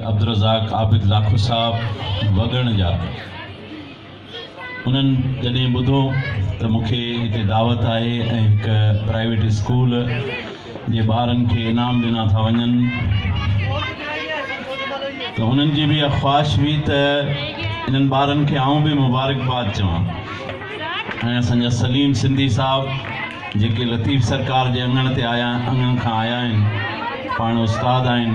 عبدالرزاق عابد لاکو صاحب وڳڻ جا، انهن جڏهن ٻڌو ته مون کي هتي دعوت آهي ۽ هڪ پرائيويٽ اسڪول جي ٻارن کي انعام ڏنا ٿا وڃن ته انهن جي به اها خواهش هئي ته انهن ٻارن کي آئون به مبارڪباد چوان ۽ اسان جا سليم سنڌي صاحب جيڪي لطيف سرڪار جي اڱڻ تي آيا اڱڻ کان آيا آهن، پاڻ استاد آهن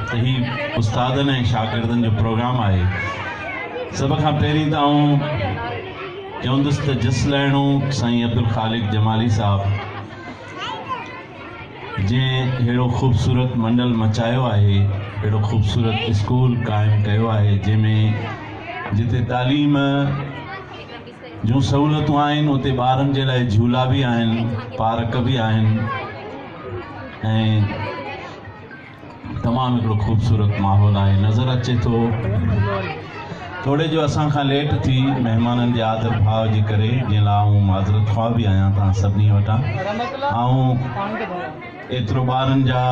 ته هي استادن ۽ شاگردن جو پروگرام آهي. سڀ کان پهرين ته آئون چوندس ته جس لهڻو سائين عبدالخالق جمالي صاحب جنهن ههڙو خوبصورت منڊل مچايو آهي، ههڙو خوبصورت اسڪول قائم ڪيو آهي جنهن ۾ جتي تعليم جون سهولتون آهن اتي ٻارن جي لاء جهولا به آهن، پارڪ به آهن ۽ تمام هڪڙو خوبصورت ماحول آهي نظر اچي ٿو. توڙي جو اسان کان ليٽ ٿي مهمانن جي آدر ڀاء جي ڪري جنهن لاء آئون معذرت خواهه به آهيان توهان سڀني وٽان. آئون ايترو ٻارن جا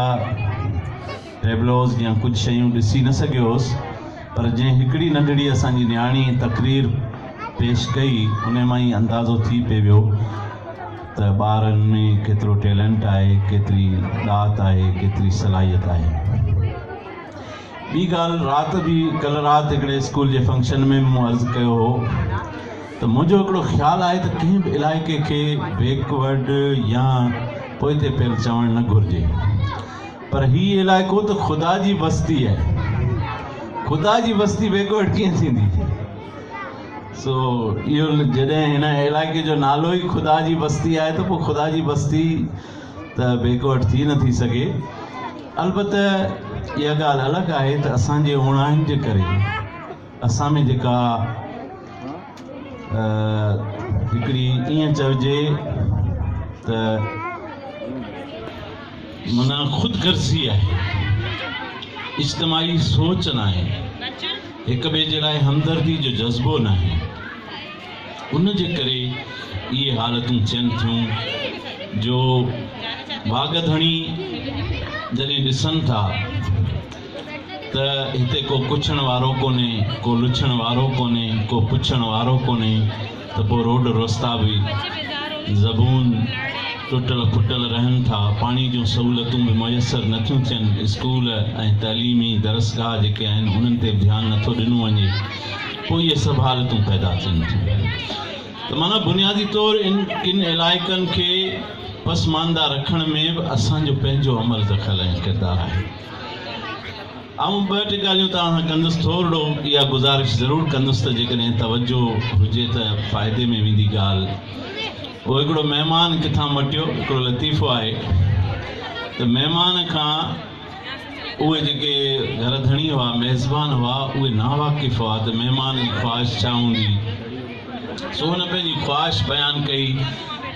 ٽيبلوز يا ڪجهه شيون ڏسي نه سگهيو هوس پر جنهن هڪڙي ننڍڙي اسان جي نياڻي تقرير پيش ڪئي ان مان ئي اندازو ٿي پئي ويو ته ٻارن ۾ ڪيترو ٽيلنٽ آهي، ڪيتري ڏات آهي، ڪيتري صلاحيت آهي. ٻي ڳالهه رات به ڪلهه رات هڪڙي اسڪول جي فنڪشن ۾ مون عرض ڪيو هو ته منهنجو هڪڙو خيال آهي ته ڪنهن به علائقي کي بيڪورڊ يا پوئتي پيل چوڻ نه گهرجي پر هي علائقو ته خدا جي بستي آهي، خدا جي بستي بيڪورڊ ڪيئن ٿيندي؟ سو اهو جڏهن هن علائقي جو نالو ئي خدا جي بستي آهي ته پوء خدا جي بستي ته بيڪورڊ ٿي نٿي سگهي. البته اها ڳالهه الڳ آهي ته اسان جي اوڻاين جي ڪري اسان ۾ جيڪا هڪڙي ائين چئجي ته معنيٰ خود غرضي آهي، اجتماعي سوچ ناهي، هڪ ٻئي جي لاء همدردي جو جذبو ناهي، ان جي ڪري اهي حالتون ٿين ٿيون جو واڳ ڌڻي جڏهن ڏسن ٿا ته هتي ڪو ڪڇڻ وارو ڪونهي، ڪو لڇڻ وارو ڪونهي، ڪو پڇڻ وارو ڪونهي ته پوء روڊ رستا به زبون ٽٽل ڦٽل رهن ٿا، پاڻي جون سهولتون به ميسر نٿيون ٿين، اسڪول ۽ تعليمي درسگاهه جيڪي آهن انهن تي به ڌيان نٿو ڏنو وڃي، پوء اهي سڀ حالتون پيدا ٿين ٿيون ته معنيٰ بنيادي طور ان ڪن علائقن کي پسمانده رکڻ ۾ به اسان جو پنهنجو عمل دخل ۽ ڪردار آهي. آئون ٻه ٽي ڳالهيون توهان سان ڪندس، ٿورڙو اها گذارش ضرور ڪندس ته جيڪڏهن توجهه هجي ته فائدي ۾ ويندي ڳالهه. اهو هڪڙو مهمان ڪٿان مٽيو، هڪڙو لطيفو آهي ته مهمان کان اهي جيڪي گهر ڌڻي هئا، ميزبان هئا، اهي ناواقف هئا ته مهمان جي خواهش ڇا هوندي. سو هن پنهنجي خواهش بيان ڪئي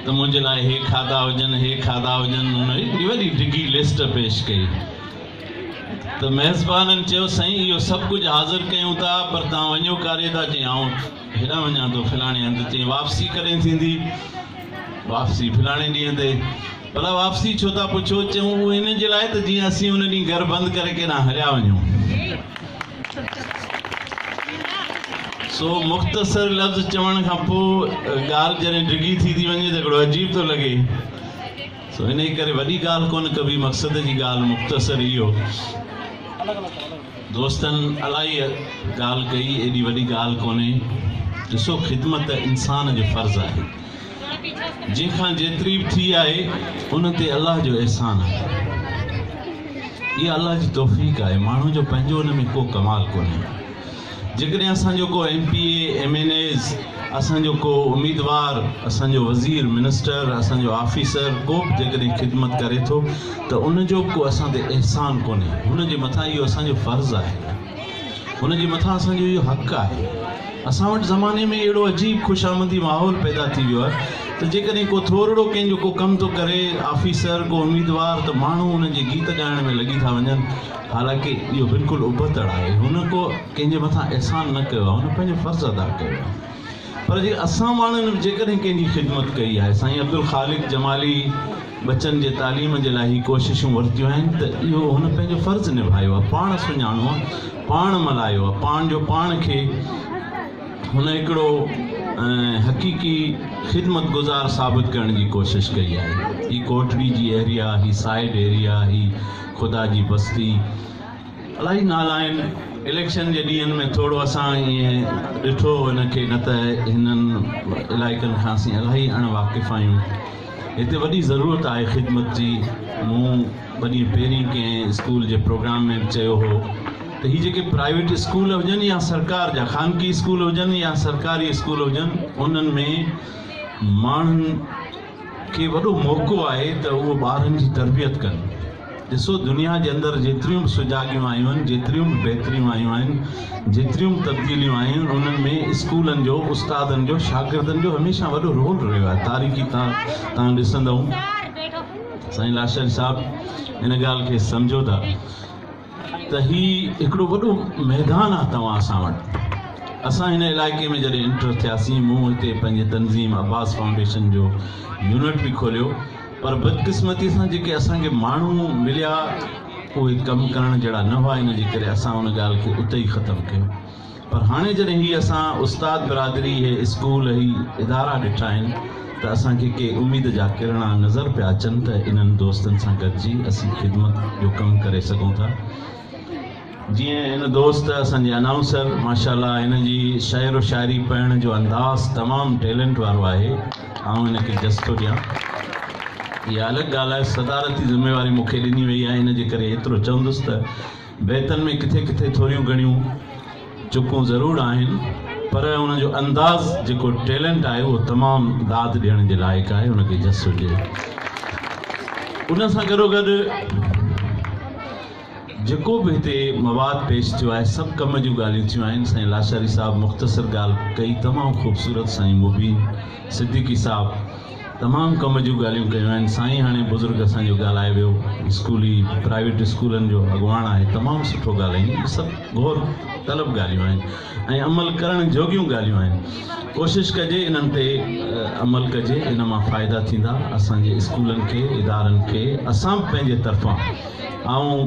ته منهنجي لاء هي کاڌا هجن، هي کاڌا هجن، هن هڪڙي وڏي ڊگهي لسٽ پيش ڪئي. ته ميزبانن چيو، سائين اهو سڀ ڪجهه حاضر ڪيون ٿا، پر توهان وڃو ڪاڏي ٿا؟ چيائين، آئون هيڏانهن وڃان ٿو فلاڻي هنڌ. چيائين، واپسي ڪڏهن ٿيندي؟ واپسي فلاڻي ڏينهن تي. ڀلا واپسي ڇو ٿا پڇو؟ چيائون، اهو ان جي لاء ته جيئن اسين ان ڏينهن گهر بند ڪري ڪيڏانهن هليا وڃون. سو مختصر لفظ چوڻ کان پوء ڳالهه جڏهن ڊگهي ٿي ٿي وڃي ته هڪڙو عجيب ٿو لڳي. سو انهيء ڪري وڏي ڳالهه ڪونه ڪبي، مقصد جي ڳالهه مختصر اهو. دوستن الاهي ڳالهه ڪئي، ايڏي وڏي ڳالهه ڪونهي. ڏسو خدمت انسان جو فرض آهي. جنهن کان جيتري به ٿي آهي، ان تي الله جو احسان آهي. اها الله جي توفيق آهي، ماڻهو جو پنهنجو ان ۾ ڪو ڪمال ڪونهي. جيڪڏهن اسان جو ڪو M P A, M N As, اسان جو ڪو اميدوار، اسان جو وزير، منسٽر، اسان جو آفيسر ڪو به جيڪڏهن خدمت ڪري ٿو ته ان جو به ڪو اسان تي احسان ڪونهي، هن جي مٿان اهو اسان جو فرض آهي، هن جي مٿان اسان جو اهو حق آهي. اسان وٽ زماني ۾ اهڙو عجيب خوشامدي ماحول پيدا ٿي ويو آهي ته جيڪڏهن ڪو ٿورڙو ڪنهن جو ڪو ڪم ٿو ڪري، آفيسر، ڪو اميدوار ته ماڻهو ان جي گيت ڳائڻ ۾ لڳي ٿا وڃن. حالانڪه اهو بلڪل ابتڙ آهي. هن ڪو ڪنهن جي مٿان احسان نه ڪيو آهي، هن پنهنجو فرض ادا ڪيو آهي. پر جي اسان ماڻهن به جيڪڏهن ڪنهن جي خدمت ڪئي آهي، سائين عبدالخالق جمالي ٻچن جي تعليم جي لاء هي ڪوششون ورتيون آهن ته اهو هن پنهنجو فرض نڀايو آهي، پاڻ سڃاڻو آهي، پاڻ ملهايو آهي، پاڻ جو پاڻ کي هن هڪڙو حقيقي خدمت گذار ثابت ڪرڻ جي ڪوشش ڪئي آهي. هي ڪوٽڙي جي ايريا، هي سائيڊ ايريا، هي خدا جي بستي، الاهي نالا آهن. اليڪشن جي ڏينهن ۾ ٿورو اسان ائين ڏٺو هن کي نه ته هنن علائقن کان اسين الاهي اڻ واقف آهيون. هتي وڏي ضرورت آهي خدمت جي. مون ٻه ڏينهن پهرين ڪنهن اسڪول جي پروگرام ۾ به چيو هو ته هي جيڪي پرائيويٽ اسڪول هجن يا سرڪار جا خانگي اسڪول هجن يا سرڪاري اسڪول هجن انهن ۾ ماڻهن کي وڏو موقعو آهي ته اهو ٻارن جي تربيت ڪن. ڏسو دنيا جي اندر جيتريون به سجاڳيون آيون آهن، جيتريون به بهتريون آيون آهن، جيتريون به تبديليون آيون آهن، انهن ۾ اسڪولن جو، استادن جو، شاگردن جو هميشه وڏو رول رهيو آهي. تاريخي توهان ڏسندؤ سائين لاشاري صاحب ان ڳالهه کي سمجهو ٿا ته هي هڪڙو وڏو ميدان آهي توهان اسان وٽ. اسان هن علائقي ۾ جڏهن انٽر ٿياسين، مون هتي پنهنجي تنظيم عباس فائونڊيشن جو يونٽ به کوليو. پر بدقسمتي سان جيڪي اسان کي ماڻهو مليا اهي ڪم ڪرڻ جهڙا نه هئا ان جي ڪري اسان ان ڳالهه کي اتي ئي ختم ڪيو پر هاڻي جڏهن هي اسان استاد برادري هي اسڪول هي ادارا ڏٺا آهن ته اسان کي ڪي اميد جا ڪرڻا نظر پيا اچن ته انهن دوستن سان گڏجي اسين خدمت جو ڪم ڪري سگهون ٿا. جيئن هن دوست اسان جي انائونسر ماشاء الله هن جي شعر و شاعري پڙهڻ جو انداز تمام ٽيلنٽ وارو آهي آئون هن کي جس ٿو ڏيان اها الڳ ڳالهه آهي صدارتي ذميواري مون کي ڏني وئي آهي ان جي ڪري ايترو چوندس ته بيتن ۾ ڪٿي ڪٿي ٿوريون گهڻيون چڪون ضرور آهن پر ان جو انداز جيڪو ٽيلنٽ آهي اهو تمام داد ڏيڻ جي لائق آهي ان کي جس هجي ان سان گڏوگڏ جيڪو به هتي مواد پيش ٿيو آهي سڀ ڪم جون ڳالهيون ٿيون آهن سائين لاشاري صاحب مختصر ڳالهه ڪئي تمام خوبصورت سائين مبين صديقي صاحب تمام ڪم جون ڳالهيون ڪيون آهن سائين هاڻي بزرگ اسان جو ڳالهائي ويو اسڪولي پرائيويٽ اسڪولن جو اڳواڻ آهي تمام سٺو ڳالهائين سڀ غور طلب ڳالهيون آهن ۽ عمل ڪرڻ جوڳيون ڳالهيون آهن ڪوشش ڪجي انهن تي عمل ڪجي ان مان فائدا ٿيندا اسان جي اسڪولن کي ادارن کي اسان به پنهنجي طرفان آئون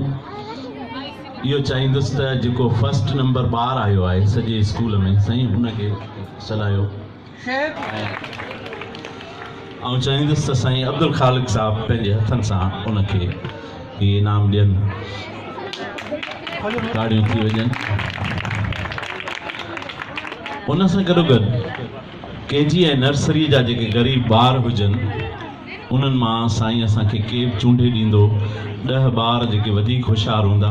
اهو چاهيندس ته جيڪو فرسٽ نمبر ٻار آيو آهي سڄي اسڪول ۾ سائين ان کي سڏايو ۽ آئون چاهيندس ته سائين عبدالخالق صاحب پنهنجي هٿن سان ان کي هي انعام ڏين تاڙيون ٿي وڃن ان سان گڏوگڏ ڪي جي ۽ نرسري جا جيڪي غريب ٻار هجن انهن مان سائين اسان کي ڪي به چونڊي ڏيندو، ڏهه ٻار جيڪي وڌيڪ هوشيار هوندا،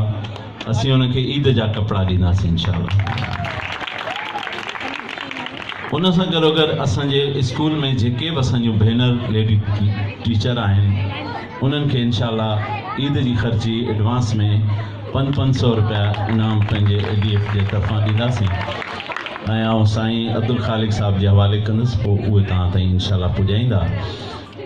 اسين انهن کي عيد جا ڪپڙا ڏينداسين انشاء الله. ان سان گڏوگڏ اسان جي اسڪول ۾ جيڪي به اسان جون ڀينر ليڊي ٽيچر آهن انهن کي انشاء الله عيد جي خرچي ايڊوانس ۾ پنج پنج سئو روپيا انعام پنهنجي اي ڊي ايف جي طرفان ڏينداسين ۽ آئون سائين عبدالخالق صاحب جي حوالي ڪندس پوء اهي توهان تائين انشاء الله پڄائيندا.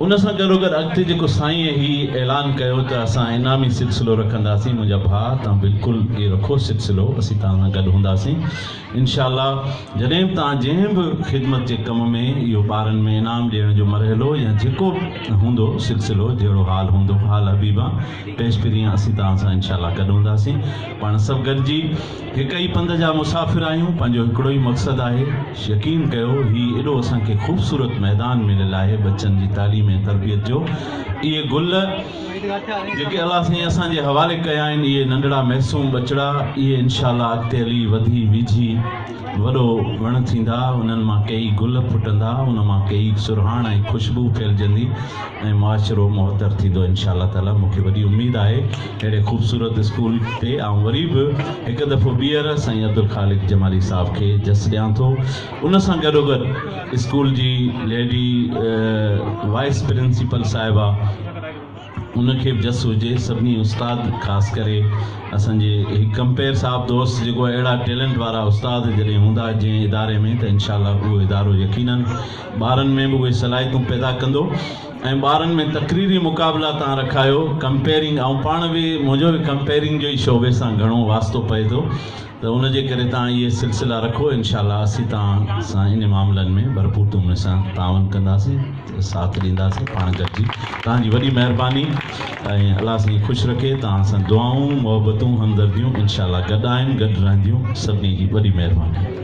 ان سان گڏوگڏ اڳتي جيڪو سائينء هي اعلان ڪيو ته اسان انعامي سلسلو رکنداسين منهنجا ڀاء توهان بلڪل اهي رکو سلسلو اسين توهان سان گڏ هونداسين انشاء الله جڏهن به توهان جنهن به خدمت جي ڪم ۾ اهو ٻارن ۾ انعام ڏيڻ جو مرحلو يا جيڪو به هوندو سلسلو جهڙو حال هوندو حال حبيبان پيش پريان اسين توهان سان انشاء الله گڏ هونداسين پاڻ سڀ گڏجي هڪ ئي پنڌ جا مسافر آهيون، پنهنجو هڪڙو ئي مقصد آهي، يقين ڪيو هي ايڏو اسان کي خوبصورت ميدان مليل آهي ٻچن جي تعليم ۽ تربيت جو، اهي گل جيڪي الله سائين اسان جي حوالي ڪيا آهن، اهي ننڍڙا معصوم ٻچڙا اهي انشاء الله اڳتي هلي وڌي ويجهي وڏو وڻ ٿيندا، انهن مان ڪيئي گل ڦٽندا، ان مان ڪيئي سرهاڻ ۽ خوشبو ڦهلجندي ۽ معاشرو معطر ٿيندو انشاء الله تعالي مون کي وڏي اميد آهي. اهڙي خوبصورت اسڪول تي آئون وري به هڪ دفعو ٻيهر سائين عبدالخالق جمالي صاحب کي جس ڏيان ٿو ان سان گڏوگڏ اسڪول جي ليڊي وائيس پرنسپل صاحبه ان کي به جس هجي سڀني استاد خاص ڪري اسان جي هي ڪمپيئر صاحب دوست جيڪو اهڙا ٽيلنٽ وارا استاد جڏهن هوندا جنهن اداري ۾ ته انشاء الله اهو ادارو يقينن ٻارن ۾ به اهي صلاحيتون پيدا ڪندو. ۽ ٻارن ۾ تقريري مقابلا توهان رکايو ڪمپيئرنگ آئون پاڻ به منهنجو به ڪمپيئرنگ جو ئي شعبي سان گهڻو واسطو پئي ٿو ته ان جي ڪري توهان اهي سلسلا رکو انشاء الله اسين توهان سان ان معاملن ۾ ڀرپور نموني سان تعاون ڪنداسين ساٿ ڏينداسين پاڻ گڏجي توهان جي وڏي مهرباني ۽ الله سائين خوش رکي توهان سان دعائون محبتون همدرديون انشاء الله گڏ آهن گڏ رهنديون سڀني جي وڏي مهرباني.